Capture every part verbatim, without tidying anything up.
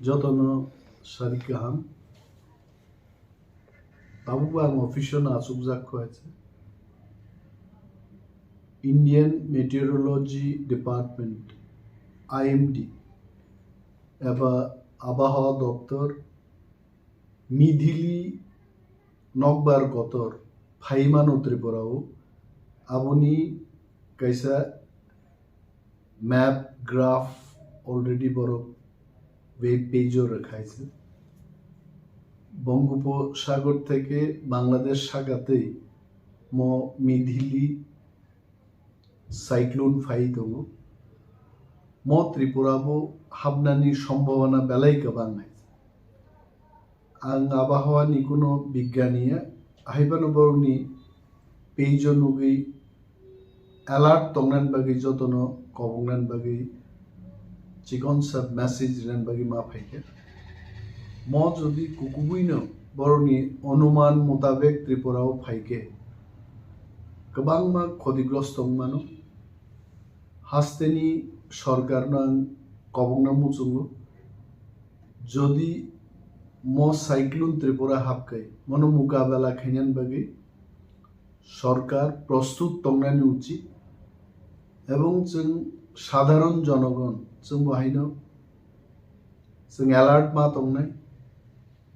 Jotono sarik kaham. Tabukbo ang office-o no achukjak kho hai se. Indian Meteorology Department, I M D, eba Abahawa Doptor, Midhili nokbar kotor phaimano Tripura-o, aboni kaisa map, graph already borok web page-o rwkhaise. Bongoposagar theke Bangladesh sagatwi mo Midhili cyclone phai tongo. Mo Tripura bo habnani sombhabona belai kwbang hai. Ang abahawani kuno bigyani ya, ahaiphano borokni page-o nugwi alert tongnani bagwi, jotono koboknani bagwi chikonsa message rinani bagwi ma phaikha. Mo jodi kukubuino borokni onuman mutabek Tripura-o phaikhe, kwbangma khodigrosto wngmano. Hasteni sorkarno ang kobokna muchungo, jodi mo cyclone Tripura hapkai, mono mukabela khainani bagwi sorkar prostut tongnani uchit, ebong chwng sadharon jonogon chwngbo haino chwng alert ma tongnai.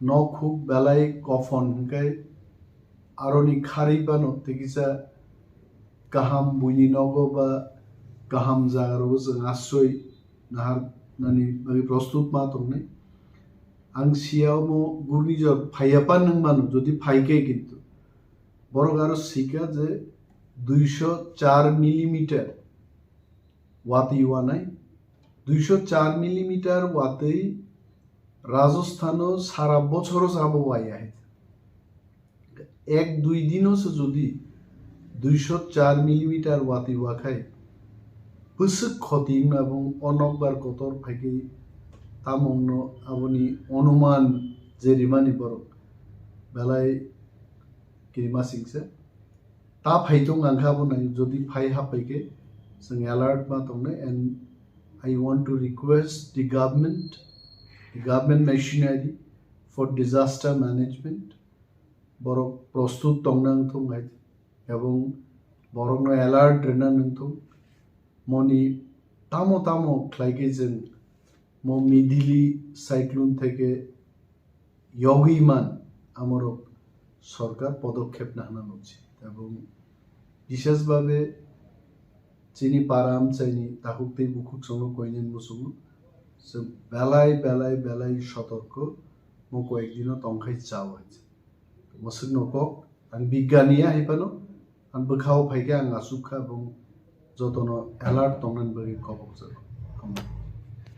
Nok huk belai kophon hwnkhe aroni kharwi phano tei kisa kaham buini nogo ba kaham jaga rogo chwng asroi naharnani bagwi prostut ma tongnai. Ang siya omo gurnijor phaiya pan wng mano, jodi phaikhe kintu borok aro sikha je duisho char millimeter watwi wanai, duisho char millimeter watwi Rajasthan-o sara bochoro sabo waya hai. Ek dui dino se jodi duisho char millimeter watwi wakhai, bwswk khoti wngno, ebong o nokbar kotor phaikhe tamo wngno, aboni onuman je rimani borok belai kirima singsa. Ta phai tong ang kha bo nai, jodi phai haphaikhe chwng alert ma tongnai, and I want to request the government, the government machinery for disaster management, borok prostut tongna wngthung hai, ebong borokno alert rwna wngthung. Moni tamo tamo khlaikhe chwng mo Midhili cyclone theke yogwi man, amorok sorkar podokhep nahna nukchi. Ebong bishes babe chini para amchaini takhuk tei bukhuk songo koinani muchungo chwng belai belai belai sotorko mo koyek dino tongkhai chao hai. Mwswkno kok ang bigyani ya hai phano, ang bwkhao phaikhe ang achuk kha, ebong jotono alert tongnani bagwi kobok jago.